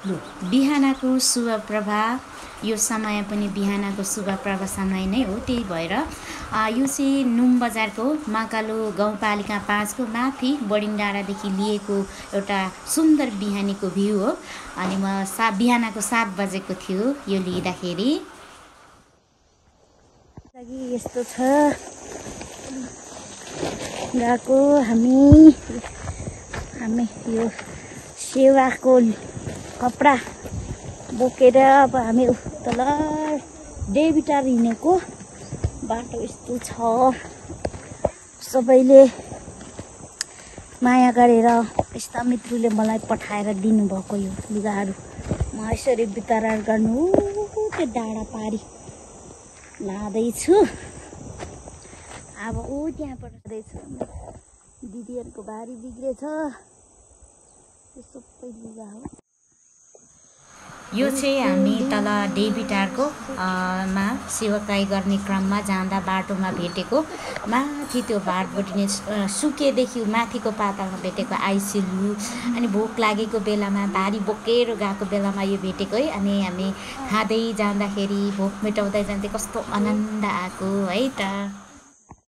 बिहानको शुभ प्रभाव। यो समय पनि बिहानको शुभ प्रभाव समय नै हो। त्यही भएर यो चाहिँ नुम बजारको महाकालो गाउँपालिका 5 को माथि बडिङ डाँडादेखि लिएको एउटा सुन्दर बिहानीको भ्यू हो। अनि म बिहानको 7 बजेको थियो यो लिँदाखेरि। यस्तो छ गएको हामी यो सेवाको कपडा बोकेर अब हामी तल डेभिटार हिँडेको बाटो यस्तो छ। सबैले माया गरेर यस्ता मित्रले मलाई पठाएर दिनुभएको यो लुगाहरू म यसरी वितरण गर्नु त्यो डाँडा पारी लाँदैछु। अब त्यहाँबाट जाँदैछु। दिदीहरूको बारी बिग्रेछ त्यो सबै लुगा हो। यो चाहिँ हामी तल डेभिटारको मा सेवाकाई गर्ने क्रममा जाँदा बाटोमा भेटेको माथि त्यो भाटबोटी नै सुकेदेखि माथिको पातालमा भेटेको आइसिलु। अनि भोक लागेको बेलामा भारी बोकेर गएको बेलामा यो भेटेको है। अनि हामी खाँदै जाँदाखेरि भोक मेटाउँदै जाँदै कस्तो आनन्द आएको है त।